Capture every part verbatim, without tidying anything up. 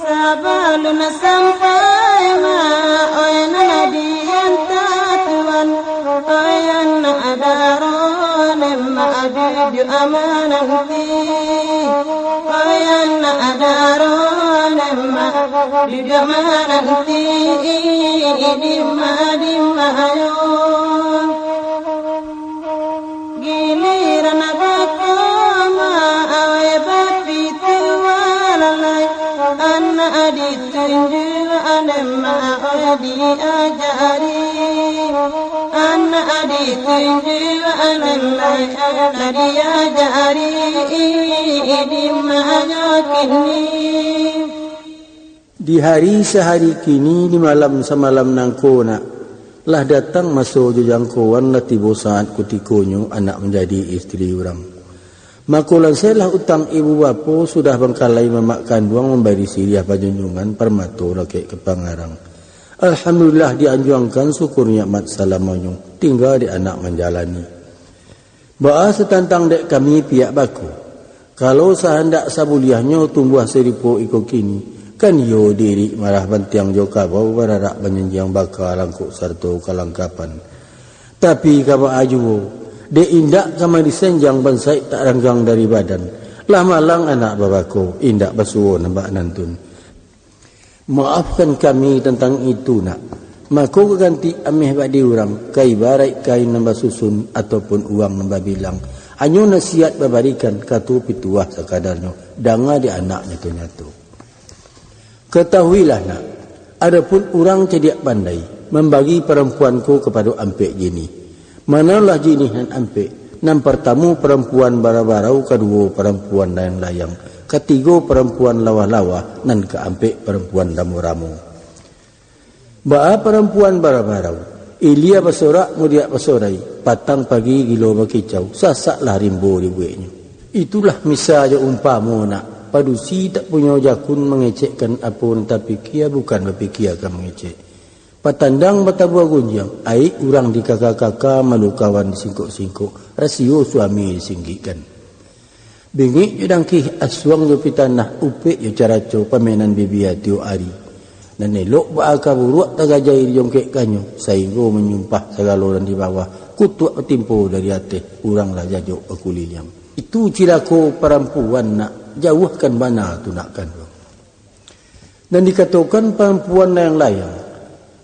Sabalun sampai ma, oya nan dianta Tuan, oya nan adaron ma, duduak mananti. Oya nan adaron ma, duduak mananti. Dima, dima yo. Giliran bako ma, awai bapituah lalai. Anak ditunjuak, anak ma, awai diajari. Anak ditunjuak, anak ma, awai diajari. Dima yo kini. Di hari sahari kini, di malam samalam nangko nak, lah datang maso jo jangkoan, lah tibo saat kutikonyo anak manjadi istri urang. Mako, lansailah utang ibu bapo, sudah bangkalai mamak kanduang, mambari siriah panjunjuangan, parmato lakek ka pangarang. Alhamdulillah, dianjuangkan syukur nikmat salamonyo, tingga dek anak manjalani. Baa satantang dek kami pihak bako, kalau sahandak sabuliahnyo tumbuah sarupo iko kini, kan iyo diri marah bantiang jo kabau, bararak banyanjiang baka langkok sarato kalangkapan. Tapi ka baa juo, dek indak ka madisenjang, bansaik tak ranggang dari badan, lah malang anak babako, indak basuo nan bak nantun. Maafkan kami tantang itu, nak. Mako, ka ganti ameh bak di urang, ka ibaraik kain nan basusun, ataupun uang nan babilang. Hanyo nasihat babarikan, kato pituah sakadarnyo, danga di anak nyato-nyato. Katahuilah, nak, adopun urang cadiak pandai, mambagi parampuan ko kapado ampek jinih. Manolah jinih nan ampek? Nan partamo parampuan bara-barau, kaduo parampuan layang-layang, katigo parampuan lawah-lawah, nan kaampek parampuan ramo-ramo. Baa parampuan bara-barau? Ilia basorak, mudiak basorai, patang pagi gilo bakicau, sasaklah rimbo dibueknyo. Itulah misa jo umpamo, nak, padusi tak punyo jakun, mangecekkan apo nan tapikia, bukan bapikia ka mangecek. Patandang batabuah gunjiang, aik urang dikaka-kaka, malu kawan disingkok-singkok, rasio suami disinggikkan. Bingik jo dangkih, asuang jo pitanah, upek jo caraco, pamainan bibia tiok ari. Nan elok baa ka buruak, tagajai dijongkekkannyo, sainggo manyumpah sagalo nan di bawah, kutuak batimpo dari ateh, urang lah jajok bakuliliang. Itu cilako parampuan, nak, jauahkan bana tu, nak, kanduang. Nan dikatokan parampuan layang-layang,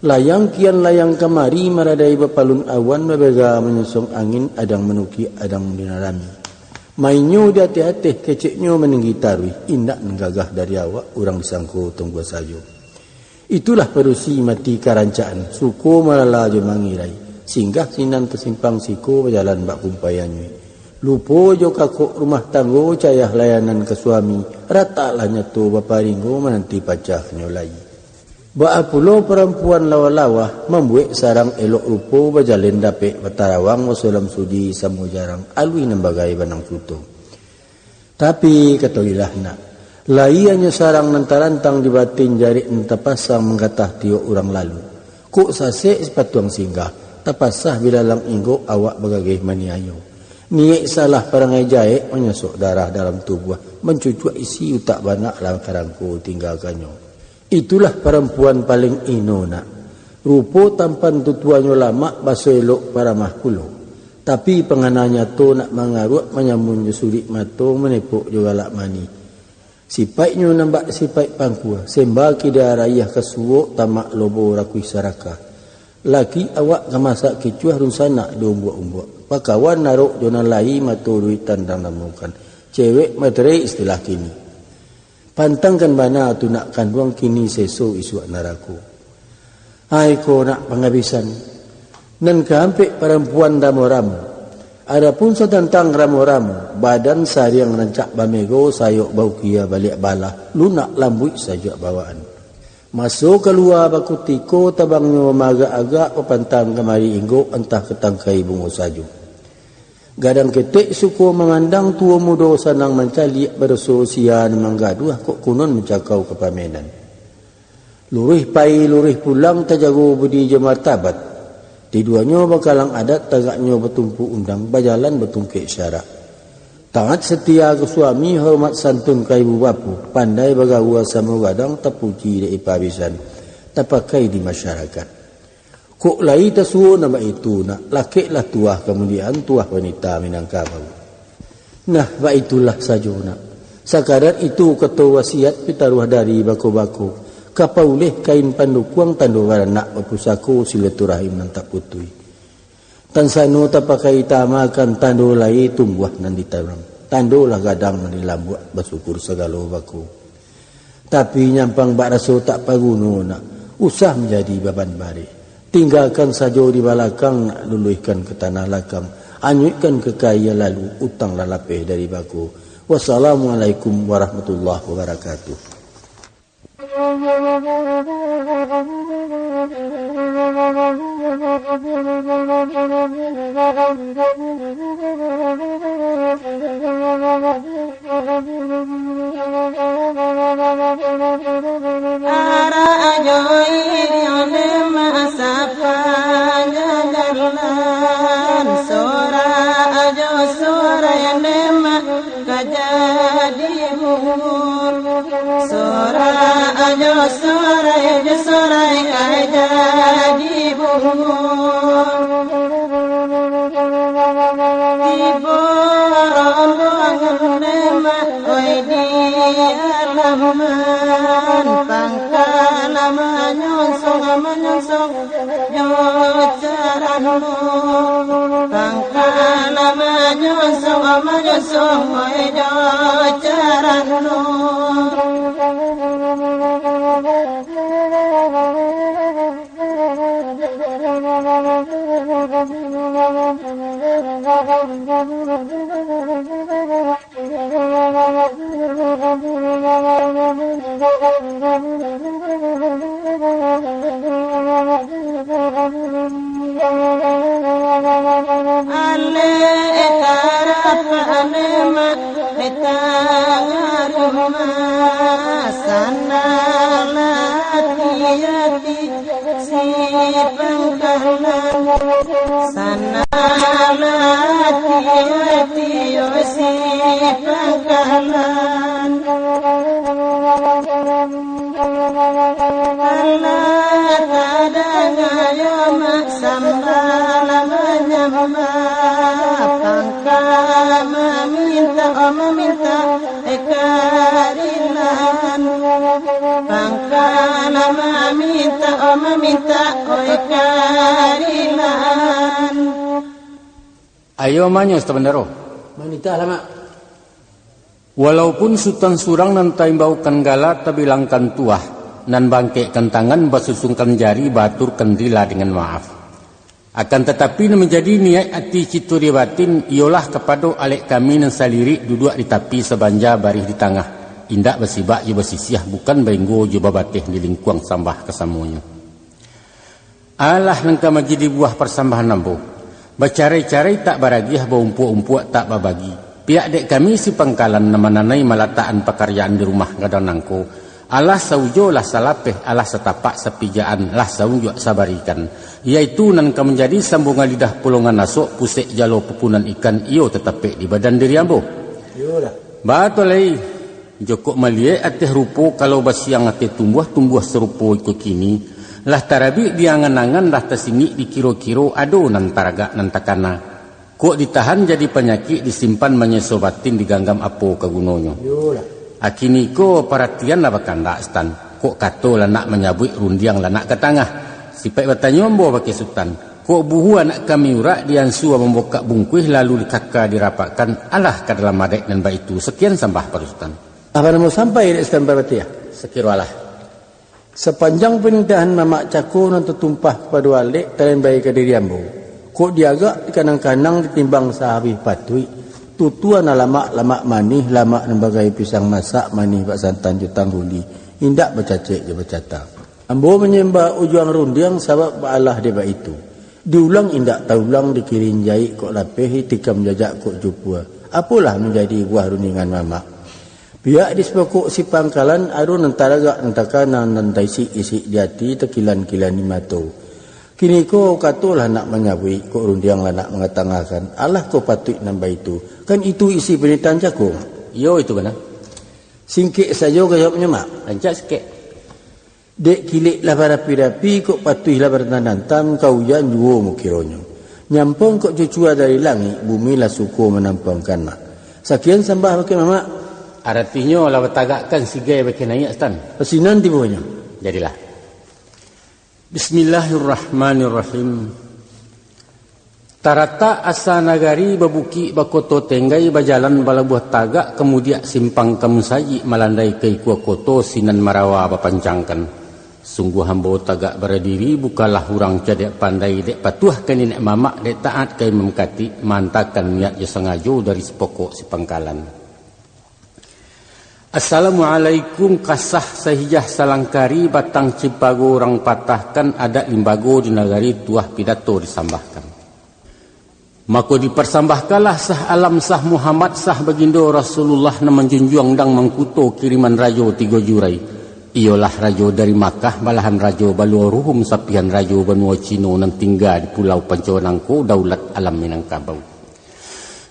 layang kian layang kamari, maradai bapalun awan, babega manyosong angin, adang manukiak, adang dinarami. Mainyo di ateh-ateh, keceknyo maninggi taruih, indak nan gagah dari awak, urang disangko tunggu sajo. Itulah padusi mati karancaan, suko malala jo mangirai, singgah sinan ka simpang siko, bajalan bak kumpai anyuik. Lupo jo kakok rumah tanggo, cayah layanan ka suami, rataklah nyato baparinggo, mananti pacahnyo lai. Baa pulo parampuan lawah-lawah, mambuek sarang elok rupo, bajalin dapek batarawang, basulam suji samo jarang, aluih nan bagai banang suto. Tapi, katoilah, nak, lai hanyo sarang nan tarantang di batin, jarek nan tapasang manggatah tiok urang lalu. Kok sasek sipatuang singgah, tapasah bilalang inggok, awak bagageh maniayo. Niaik salah, parangai jaek, manyosok darah dalam tubuah, mancucuak isi utak banak, lah karangko tinggakanyo. Itulah parampuan paling ino, nak. Rupo tampan tutuanyo lamak, baso elok paramah pulo. Tapi pangana nyato nak mangaruak, manyamun jo sulik mato, manepok jo galak manih. Sipaiknyo nan bak sipaik pangkua, semba kida rayah ka suok, tamak lobo rakuih sarakah. Laki awak ka masak kicuah, dunsanak di umbuak-umbuak. Pakawan narok jo nan lai, mato duit tandang namukan. Cewek materai istilah kini. Pantangkan bana tu nak kanduang, kini seso isuak narako. Ai ko nak pangabisan. Nan kaampek parampuan ramo-ramo. Adapun satantang ramo-ramo, badan sariang rancak bamego, sayok baukia baliak balah, lunak lambuik sajuak bawaan. Maso kalua bakutiko, tabangnyo maagak-agak, bapantang kamari inggok, antah ka tangkai bungo sajo. Gadang ketek suko mamandang, tuo mudo sanang mancaliak, baraso sia nan manggaduah, kok kunon mancakau ka pamenan. Luruih pai, luruih pulang, tajago budi jo martabat. Tiduanyo bakalang adat, tagaknyo batumpu undang, bajalan batungkek syarak. Taat satia ka suami, hormat santun ka ibu bapo, pandai bagaua samo gadang, tapuji dek ipa bisan, tapakai di masyarakat. Kok lai tasuo nan baitu nak, lakeklah tuah kamudian, tuah wanita Minangkabau. Nah, baitulah sajo nak. Sakadar itu kato wasiat, pitaruah dari bako-bako, ka pauleh kain pandukuang, tando baranak bapusako, silaturahim nan tak putuih. Tansano tapakai tamakan, tando lai tumbuah nan ditanam, tando lah gadang nan dilambuak, basyukur sagalo bako. Tapi nyampang bak raso tak paguno nak, usah manjadi baban bareh. Tinggakan sajo di balakang nak, luluihkan ka tanah lakang, anyuikkan ka kaia lalu, utang lah lapeh dari bako. Wassalamualaikum warahmatullahi wabarakatuh. Arak jo iriang demak sapanjang jalan, sorak jo sorai demak ka jadi buhur. Sorak jo sorai jo sorai ka jadi buhur. Tibo rombongan demak, oi, di alaman, pangka lah manyonsong, manyonsong jo carano. Pangka lah manyonsong, manyonsong, oi, jo carano. Alek tarapek demak di tangah rumah, sandalah ati-ati si pangkalan. Sandalah ati-ati, oi, si pangkalan. Alah tadanga yo mak sambah lah manyambah, pangka mamintak, mamintak, eh, karilaan. Pangka lah mamintak, oh, mamintak, oi, karilaan. Ayo manyo, Sutan Bandaro. Manitahlah, Mak. Walaupun Sutan surang nan taimbaukan gala, tabilangkan tuah, nan baangkekkan tangan, basusungkan jari, baaturkan rila dengan maaf. Akan tatapi, nan manjadi niaik ati kito di batin, iyolah kapado alek kami nan salirik duduak di tapi sabanja barih di tangah, indak basibak jo basisiah, bukan bainggo jo babateh di lingkuang sambah kasamonyo. Alah nan ka manjadi buah parsambahan ambo, bacarai-carai tak baragiah, baumpuak-umpuak tak babagi. Pihak dek kami si pangkalan nan mananai malatakan pakaryaan di rumah gadang nangko, alah saujo lah salapeh, alah satapak sapijaan, lah saunjuak sabarikan, yaitu nan ka manjadi sambungan lidah pulongan asok, pusek jalo pupunan ikan, iyo tatapek di badan diri ambo. Iyolah. Batua lai, jokok maliek ateh rupo, kalau basiang ateh tumbuah, tumbuah sarupo iko kini, lah tarabik di angan-angan, lah tasingik di kiro-kiro, ado nan taragak nan takana. Kok ditahan jadi panyakik, disimpan manyeso batin, diganggam apo ka gunonyo? Iyolah. Akini ko paratian lah bakandak, Sutan. Kok kato lah nak manyabuik, rundiang lah nak ka tangah. Sipaik batanyo ambo bakeh Sutan, kok buhu anak kami urak, diansua mambukak bungkuih, lalu dikaka dirapakkan, alah ka dalam adaik nan baitu. Sakian sambah pado Sutan. Apo nan mau sampai dek Sutan Parpatiah? Sakiro alah. Sapanjang panitahan mamak cako nan tatumpah kapado alek, talambai ka diri ambo. Kok diagak dikanang-kanang, ditimbang sahabih patuik, tutua nan lamak, lamak manih, lamak nan bagai pisang masak, manih bak santan jo tangguli, indak bacacek jo bacatang. Ambo manyambah ujuang rundiang sabab baalah dek baitu. Diulang indak taulang, dikirin jaik kok lapeh, ditikam jajak kok jupua. Apolah manjadi buah rundingan mamak? Pihak di sapokok si pangkalan, ado nan taragak nan takana, nan taisik-isik di ati, takilan-kilan di mato. Kiniko katolah nak manyabuik, kok rundiang lah nak mangatangahkan. Alah kok patuik nan baitu? Kan itu isi panitahan cako, Mak? Iyo, itu bana. Singkek sajo jawabnyo, Mak. Rancak sikek. Dek kilek lah barapi-rapi, kok patuih lah barantam-rantam, ka ujan juo mukironyo. Nyampang kok cucua dari langik, bumi lah suko manampuangkan, Mak. Sakian sambah bakeh mamak. Aratinyo lah batagakkan sigai bakeh naiak, Sutan. Sinan tibonyo. Jadilah. Bismillahirrahmanirrahim. Taratak asa nagari babukik, bakoto tenggai, bajalan balabuah tagak, kamudiak simpang ka musajik, malandai ka ikua koto, sinan marawa bapancangkan. Sungguah ambo tagak baradiri, bukanlah urang cadiak pandai, dek patuah ka niniak mamak, dek taat ka imam katik, maantakan niat jo sangajo dari sapokok si pangkalan. Assalamualaikum, kasah sahijah salangkari, batang cipago urang patahkan, adat limbago di nagari, tuah pidato disambahkan. Mako diparsambahkanlah sah alam, sah Muhammad, sah bagindo Rasulullah, nan manjunjuang undang mangkuto, kiriman rajo tigo jurai. Iyolah rajo dari Makkah, balahan rajo baluo ruhum, sapihan rajo banua Cino, nan tingga di pulau Panco nangko, daulat alam Minangkabau.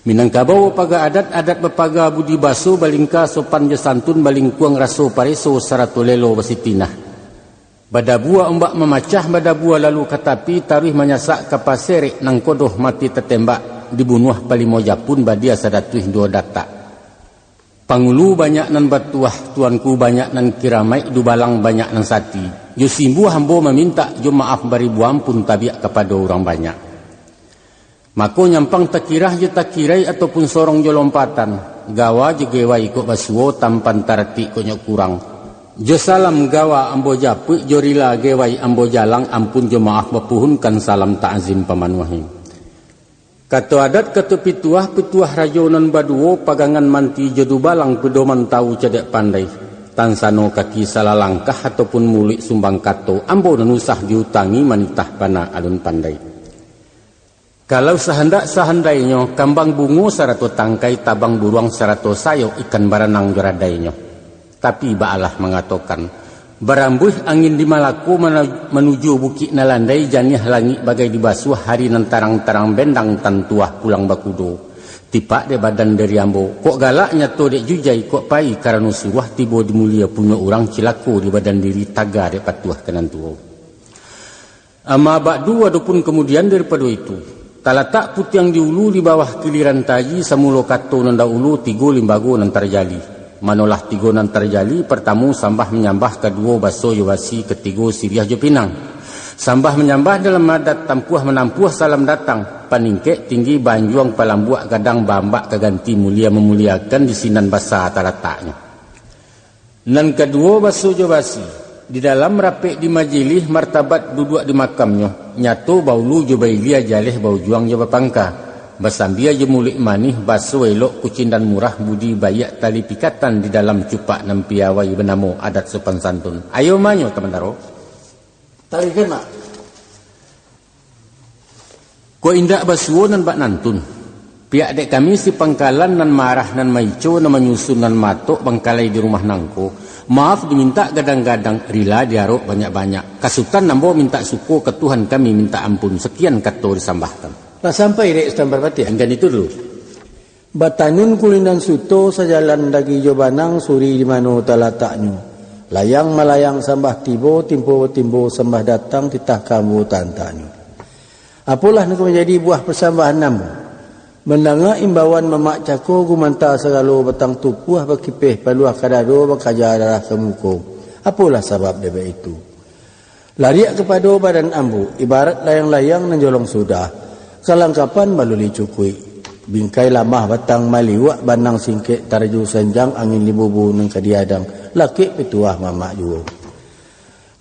Minangkabau bapaga adat, adat bapaga budi baso, balingka sopan jo santun, balingkuang raso pareso, sarato lelo basitinah. Badabua ombak mamacah, badabua lalu ka tapi, taruih manyasak ka paserek, nan kodoh mati tatembak, dibunuah palimo japun, badia sadatuih duo datak. Pangulu banyak nan batuah, tuanku banyak nan kiramaik, dubalang banyak nan sati. Jo simbuah ambo mamintak, jo maaf baribu ampun, tabiak kapado urang banyak. Mako nyampang takirah jo takirai, ataupun sorong jo lompatan, gawa jo gewai kok basuo, tampan taratik kok nyo kurang. Jo salam gawa ambo japuik, jo rila gewai ambo jalang, ampun jo maaf bapuhunkan, salam takzim pamanuahi. Kato adat, kato pituah, pituah rajo nan baduo, pagangan manti jo dubalang, pedoman tawu cadiak pandai. Tansano kaki salah langkah, ataupun muluik sumbang kato, ambo nan usah diutangi, manitah bana alun pandai. Kalau sahandak sahandainyo, kambang bungo sarato tangkai, tabang buruang sarato sayok, ikan baranang jo radainyo. Tapi baalah mangatokan, barambuih angin di Malako, mana-, manuju Bukik Nalandai, janiah langik bagai dibasuah, hari nan tarang-tarang bendang, tantuah pulang bakudo. Tipak dek badan diri ambo, kok galak nyato dek jujai, kok pai karano suruah, tibo di mulia punyo urang, cilako di badan diri, taga dek patuah ka nan tuo. Amma ba'du, adopun kamudian daripado itu, talatak putiang di ulu, di bawah kiliran taji, samulo kato nan dahulu, tigo limbago nan tarjali. Manolah tigo nan tarjali, partamo sambah manyambah, kaduo baso jo basi, katigo siriah jo pinang. Sambah manyambah dalam adat, tampuah manampuah salam datang, paningkek tinggi baanjuang, palambuak gadang baambak, ka ganti mulia mamuliakan, di sinan basa talataknyo. Nan kaduo, baso jo basi. Di dalam rapek di majilih, martabat duduak di makamnyo, nyato baulu jo bailia, jaleh baujuang jo bapangka, basambia jo muluik manih, baso elok kucindan murah, budi baiak tali pikatan, di dalam cupak nan piawai, banamo adat sopan santun. Ayo manyo, Tamantaro. Tarikan, Mak. Kok indak basuo nan bak nantun. Pihak dek kami si pangkalan, nan marah, nan maico, nan manyusun, nan matok bangkalai di rumah nangko, maaf dimintak gadang-gadang, rila diarok banyak-banyak. Ka Sutan ambo mintak suko, ka Tuhan kami mintak ampun. Sakian kato disambahkan. Lah sampai dek Sutan Parpatiah? Enggan itu dulu. Batanun kulindan suto, sajalan dagi jo banang, suri di mano talataknyo. Layang malayang sambah tibo, timpo batimbo sambah datang, titah ka ambo tantanyo. Apolah nan ka manjadi buah pasambahan ambo? Mandanga imbauan mamak cako, gumanta sagalo batang tupuah, bakipeh paluah ka dado, bakaja darah ka muko. Apolah sabab dek baitu? Lariak kapado badan ambo, ibarat layang-layang nan jolong sudah, kalangkapan baluli cukuik, bingkai lamah batang maliuak, banang singkek taraju sanjang, angin libubu nan ka diadang, lakek pituah mamak juo.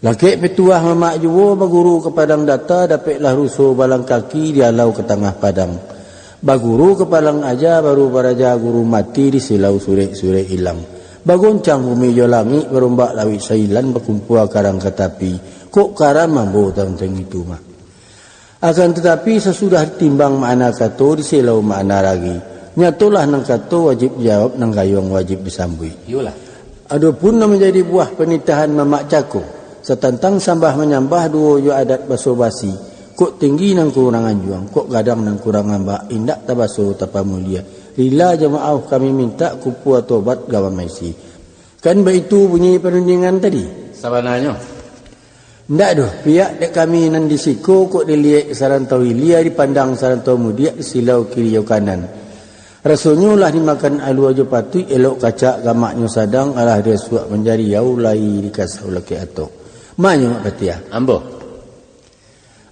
Lakek pituah mamak juo, baguru ka padang data, dapeklah ruso balang kaki, dialau ka tangah padang. Baguru ka padang aja, baru baraja guru mati, disilau surek-surek ilang. Bagoncang bumi jo langik, barombak lauik sailan, bakumpua karang ka tapi, kok karam ambo tantang itu mah. Akan tatapi, sasudah ditimbang makna kato, diselau makna ragi, nyatolah nan kato wajib dijawab, nan gayuang wajib disambuik. Iyolah. Adopun nan manjadi buah panitahan mamak cako, satantang sambah manyambah duo jo adat baso basi, kok tinggi nan kurang anjuang, kok gadang nan kurang ambak, indak tabaso tapamulia. Rila jo maaf kami mintak, kumpua tobat gawan maisi. Kan baitu bunyi parundingan tadi? Sabananyo. Ndak doh, pihak dek kami nan di siko, kok diliek sarantau ilia, dipandang sarantau mudiak, disilau kiri jo kanan. Rasonyo lah dimakan alua jo patuik, elok kacak gamaknyo sadang, alah dirasuak manjariau, lai dikasau lakek atok. Manyo, Mak Patiah. Ambo.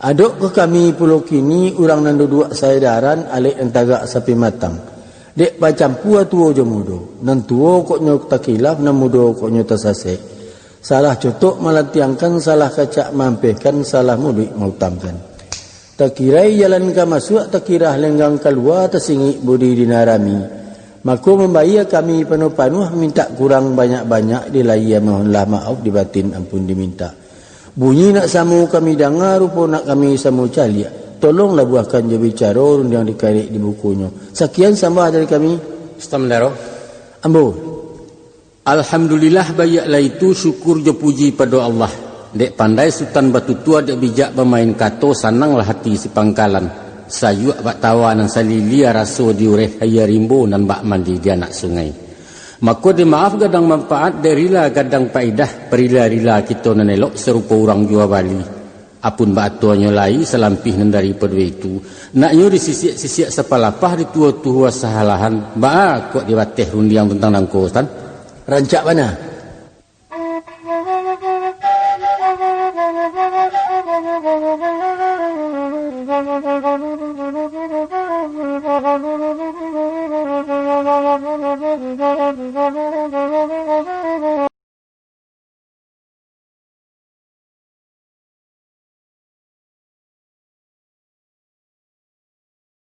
Adok ka kami pulo kini, urang nan duduak saedaran, alek nan tagak sapi matang. Dek bacampua tuo jo mudo, nan tuo kok nyo takilaf, nan mudo kok nyo tasasek. Salah cotok malantiangkan, salah kacak maampehkan, salah muluik mautangkan. Takirai jalan ka masuak, takirah lenggang kalua, tasingik budi di nan rami. Mako mambayia kami panuah-panuah, mintak kurang banyak-banyak, di lahia mohonlah maaf, di batin ampun dimintak. Bunyi nak samo kami danga, rupo nak kami samo caliak. Tolong labuahkan jo bicaro, rundiang dikarek dibukonyo. Sakian sambah dari kami. Sutan Mandaro. Ambo. Alhamdulillah, baiaklah itu, syukur jo puji pado Allah. Dek pandai Sutan batutua, dek bijak bamain kato, sananglah hati si pangkalan. Sayuak bak tawa nan salilia, raso di ureh aia rimbo, nan bak mandi di anak sungai. Mako dek maaf gadang manfaat, dek rila gadang paidah, parila-rila kito nan elok, sarupo urang jua bali. Apun baatonyo lai, salampih nan daripado itu, naknyo disisiak-sisiak sapalapah, dituo-tuo sahalahan, baa kok dibateh rundiang tantang nangko, Sutan? Rancak bana.